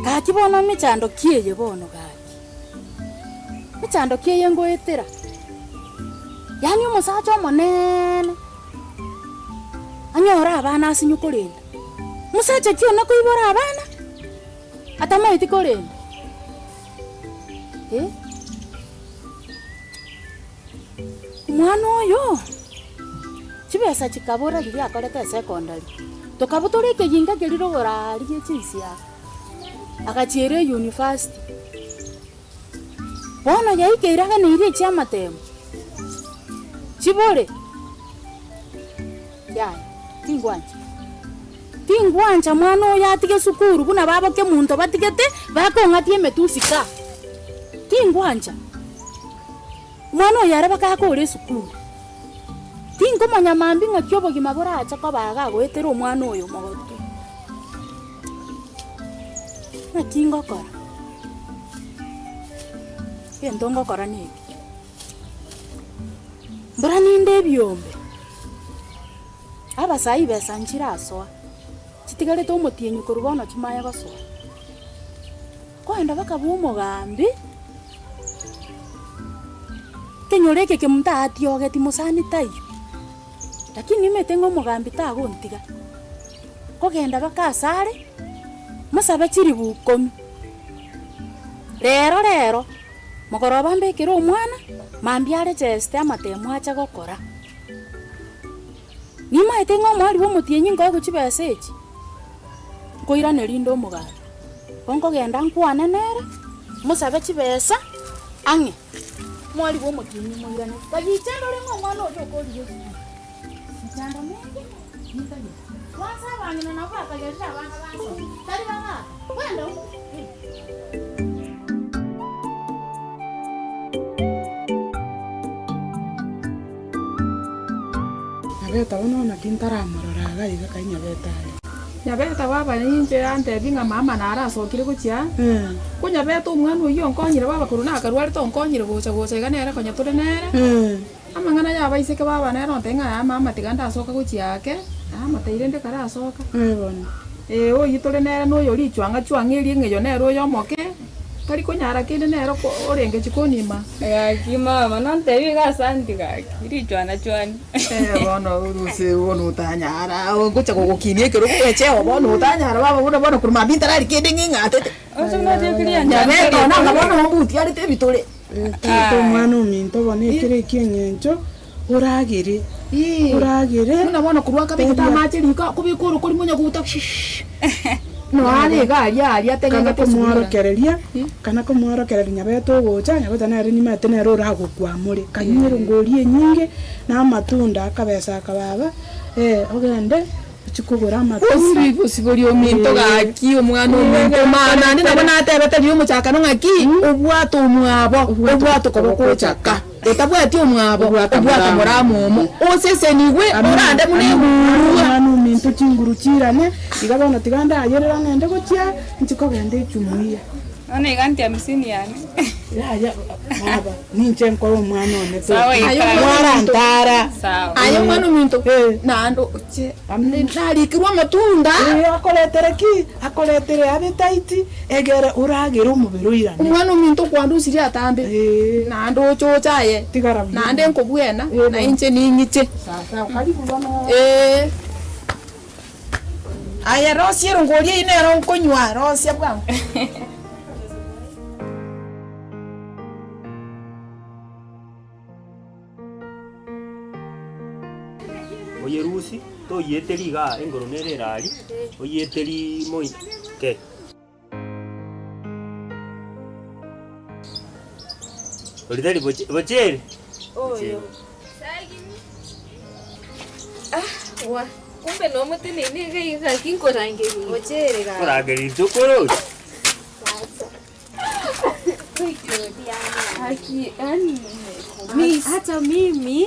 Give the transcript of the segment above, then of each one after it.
Gaki bono mechando ki eye bono gaki? Mechando ki eye ngoetera? Yaani omosacha omoneene anyore abana asinye korenda. Mosacha ki one koibora abana atamaeti korenda eh? Omwana oyo, chibesa chikabora riria akorete esecondary, tokabutora ekeginga keria rogoro aria chinsiaga, agachiera euniversity. Bono yaikeire aganeirie chiamatemo, chibore, yaya tingwancha. Tingwancha mwana oyo atige esukuru buna babo kemunto batigete bakong'atia emetusi ka. Tingwancha. Omwana oyo ere bakakora esukuru. Tinkomanya mambia ng'aki obogima borache koba iga agoetera omwana oyo omogotu. Naki ngokora? Egento ngokora neke, mbora ninde ebiombe, abasae ibesa nchirasoa, chitigarete omotienyi korwa bono chimanye gosoa. Kogenda bakaba omogambi, ekenyoro eke kemonto atiogeti mosani taiyo, lakini nimanyete ng'a omogambi tagontiga, kogenda baka asare, mosabe chiribu ikomi, rero rero, mogoroba mbekere omwana, mambia arecheste amatemo ache gokora. Nimanyete ng'a omwari bwa omotienyi nkoegwa chibesa echi, nkoirane rinde omogambi. Igo nkogenda nkwane nere, mosabe chibesa ang'e, mwari bwa omotienyi moirane. Kagicha ndore ng'a omwana oria okorire esukuru, mechando menge nintagete. Kwanza abang'ina nabo bakagerire abana bansome, tari bagaka, kwenda huko eh. Nyabeta bono naki ntaramorora iga iga kai Nyabeta are. Nyabeta baba ninche antebie ng'a mama naro asokire gochia aa, ko Nyabeta omwana oyio onkonyire baba korwa nakarwarete onkonyire gocha gocha iga nere konya tore nere, amang'ana ya abaiseke baba nere ontebie ng'a yaya mama tiga ndasoka gochia ake, namotebirie rende karasoka. Ee oyio tore nere noyo richwang'a chwang'a eria eng'eyo nere oyo omoke. Tari konyara kende nere orenge chikoni ima. Gaki mama nontebie iga asanti gaki, richwana chwani. Eh bono oruse bono otanyara ngocha gogokinia ekerogo echeo bono otanyara baba buna bono korwa mambia ntarari kende ng'ing'atete. Oche buna otiekire Nyabeta one anga bono ombutiarete ebitore. Tata omwana ominto bono ekero eki'eng'encho oragere, oragere. Buna bono korwa akabegete amache riko akobeka oroko rimo onye koguta shh noare iga aria aria Kana ateng'engete esuguri ere. komworokereria, kana komworokereria nyabete ogocha, nyabete nere nimanyete nere oragokwamore, kanywa erongori enyinge, na amatunda akabesa aka baba, ogende ochie kogora amatunda. Osibi bosibori ominto gaki omwana ominto ma naende nabo natebete riria omochakano ng'aki obwate omwabo obwate okoboko ochaka. Otabwati omwabo, obwata moramomo, osesenigwe, orande buna egurua. Omwana ominto chinguru chiirane, iga bono tiga ndayerera ng'ende gochia, inche kogenda echumuiya. Bono iga nti hamsini yane. Yaya baba, ninche nkore omwana one to. Sawa Aye ika. omwana ominto. Mwarantara. Sawa. Aye omwana ominto, Eh. naende oche narikirwe amatunda. Eh, akoretere ki? Akoretere appetite, egere oragere omobere oirane. Omwana ominto okwandusirie atambe, Eh. naende oche oche aye, Tigara buya. naende nkobwena, Eh, na inche ning'iche. Sawa sawa, karibu bono. Eeh. Aye rosia erongori eyio nero nkonywa, rosia bwango. Oyerusie, toyeterie igaa engoro nere ere aria, oyeterie moi ke. Oria tari boche bochere? Oyo. Ah, wa, kumbe nomoteneine iga iga gaki nkorangeria. Bochere gaki. Korangeria intwe okoroche. Gaki, yaani miss. Hata mimi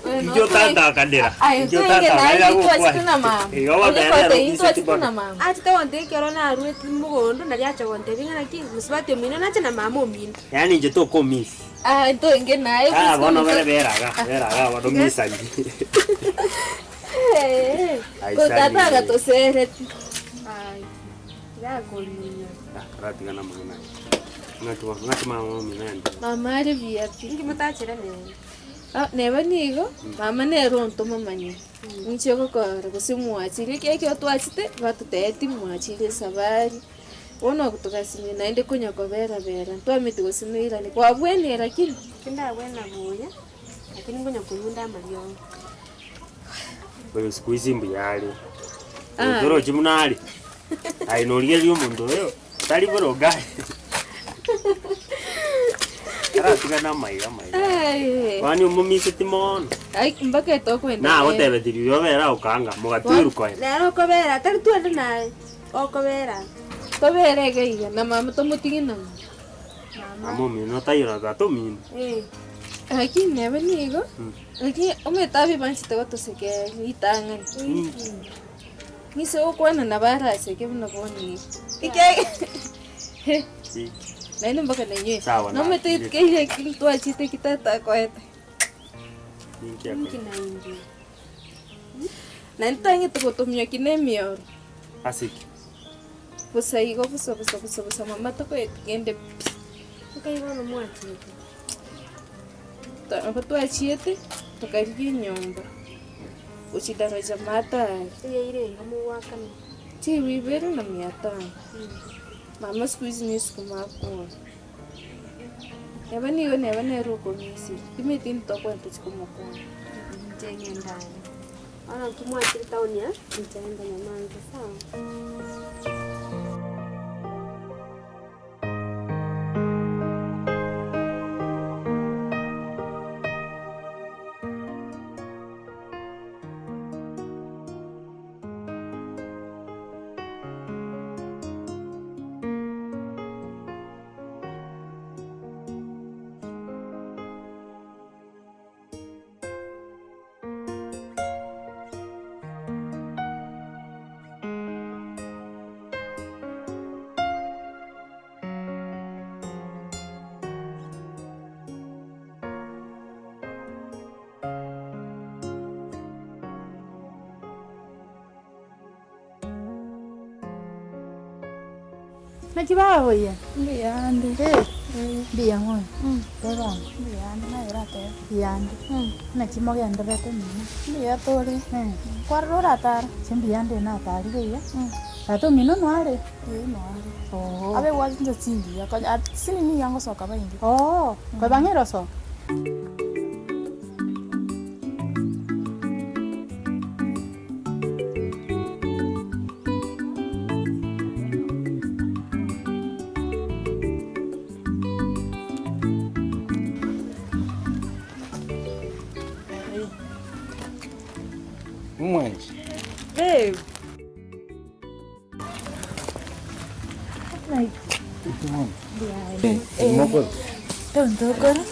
Inche otatakanera. Aye, Inche twenge naye otatakanera intwachete gokwana. na mama. Igo Onye bono kote nere intwachete obiseti na bono. mama. achete gontebia ekero naruete mogondo naria acha gontebia ng'a naki mosubati omino nache na mama omino. Yaani inche tokomisi. Ah, ntwenge naye Ah, bono bosio bere beraga, beraga bono misani. Eh, Aisani. ko tata agatosereti. Ai, tirakorinya. Ah, karatigana amang'ana aya. Ng'aki bono, ng'aki mama omino aende. Mama are buya pi. Inki motachere nere? Ah, neba nigo, mama nere ontoma manye, ninche gokora gose mwachire ekiagera ekero twachete, batotebeti mwachire esabari, bono togasinywa naende konya kobera bera, ntwamanyete gose noirane, kwabwenire lakini. Tindabwena buya, lakini nkonya koyunda amariogo. Oyo siku hizi mbuya are. Ah. Torochi buna are. Aye norigereria omonto oyo, tari boronge aye. Aratiga na amaiga amaiga. Aye. Kwani omomiseti mono. Ai, mpaka etokoenda Nagotebetirie oria obere okanga, mogatwerwa koenda. Nere okobera, tari twende naye, okobera. Tobere iga iga, na mama tomotige na mama. Mama omino taiyo na tata omino. Eh. Lakini neba nigo, lakini omanyete abe banchete gotosekeria ritang'ani. Ng'ise gokwana nabo araseke buna bono iga. Ekiagera naende mpaka nainywe. Sawa, na- Nomanyete tikeire eki ntwachete eki tata akoete. Ninki akoete? Inki nainche? Naende tang'ete gotomia ki na emioro. Ase ki? Bosa igo bosa bosa bosa bosa mama takoeti kende pi. Nkai bono mwachiete? Nabo twachiete, tokarigia enyomba, gochia daraja matari. Eyaire iga mogoakana? Chiribu ibere na mia tano. Mama siku hizi ne esukuma akore. Neba nigo neba nere okomisia, timanyeti intwe tokoenda tochia komokonya. Inche ng'ende aye. Bono nki mwachire town aa, inche ng'ende Nyamanza, sawa? Naki baboyia? Mbuyande. Eh, mbuya mono. Teba. Mbuyande naye oratebe. Mbuyande. Naki mogendererete mino? Mbuya tore. Eh. Kwarora oratara? Inche mbuyande natarire iga. Tata omino noare? Ee noare. Oo. Abe gwachete inche chingiya konya sinini iga ngosoka bainge. Oo, koebang'eire osoka? Omwanchi. Babe. Mokoro. Tontokoro.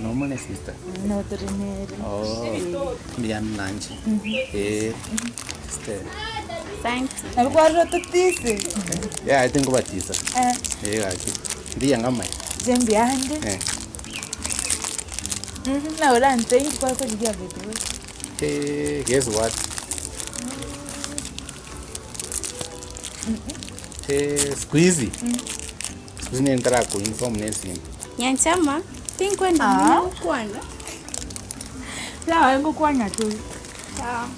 Nomone sister. Notorenere. Oh, mbuya nanche. Eh, sister. Asante. Nabo kwarora totise. Yaya tinkobatisa. Eh. Eh gaki. Mbuya ng'amae. Inche mbuya ande. Eh. Mhm, naye orantebie inki kwakorigia by the way. Eh, guess what? Eh, siku hizi. Siku hizi nini nataka kuinform nesi. Nyanchama, tinkwenda Ah. muno gokwana. Sawa, ngokwanya tu. Sawa.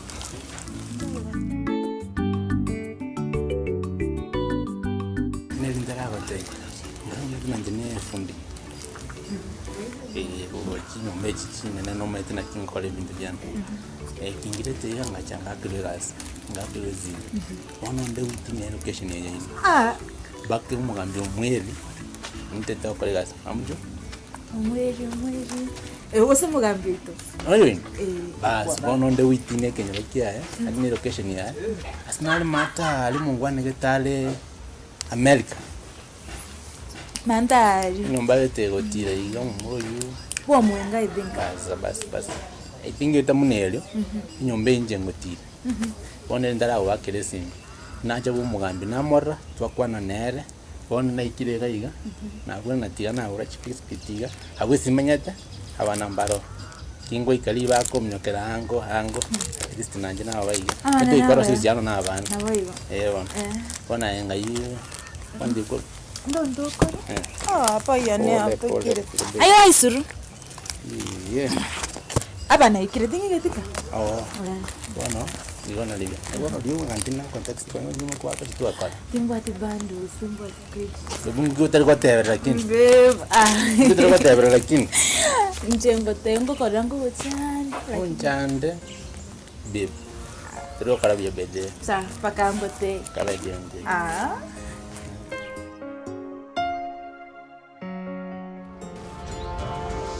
Neri ntaragotebia, nkarora buna inche na efundi, chinyomba echi chinene nomanyete naki nkora ebinto biane. Kingirete iga ngacha ngakerwa egasi, ngakerwa esimi, bono onde goitimia elocation eye yaino, mpaka omogambi omweri, nintete gokora egasi, amuchwe. Omweri omweri, gose omogambi oito. Oyo oino? Eh. Baas, bono onde goitimia ekenyoro kiaye, aria na elocation yaye, ase nare maate aria omongwana gete are America. Maate aria. Enyomba gete egotira iga omomura oywo. Bwa omwenga I think. Bas bas bas, I think eta buna erio, enyomba eye inche ngotira. Bono ere ntaragowakera esimi, nacha bwa omogambi namorora, twakwana nere, bono naikire iga iga, nabwo natiga nagora chibiscuit iga, abwo esimanyete, abana mbaroo. Kingoika ribaga kominyokera ango ango, at least nainche naba iga, Abana etoikore nabaya. ase uhusiano na abana. Naboigo. Eh bono, Eh. bono aye ng'ai kwandikwa Ndonto okore? Eh. Oh, apa yane Pole, pole, atokire. pole. Aye aisuru. Iye. Aba naikire ting'igeti ka. Oo. Bono, igo narigia. Bono riuga ng'a intwe na context kwani nyuma kwaka chitwakora. Timbwati bundles, timbwati credit. Ebu nki otari gotebera lakini? Babe, ah. Nki otari gotebera lakini? Inche ngote ngokora ngogochanda. Onchande babe. Tori gokora buya by the way. Sawa, mpaka ngote. Kara ekiya nche. Ah.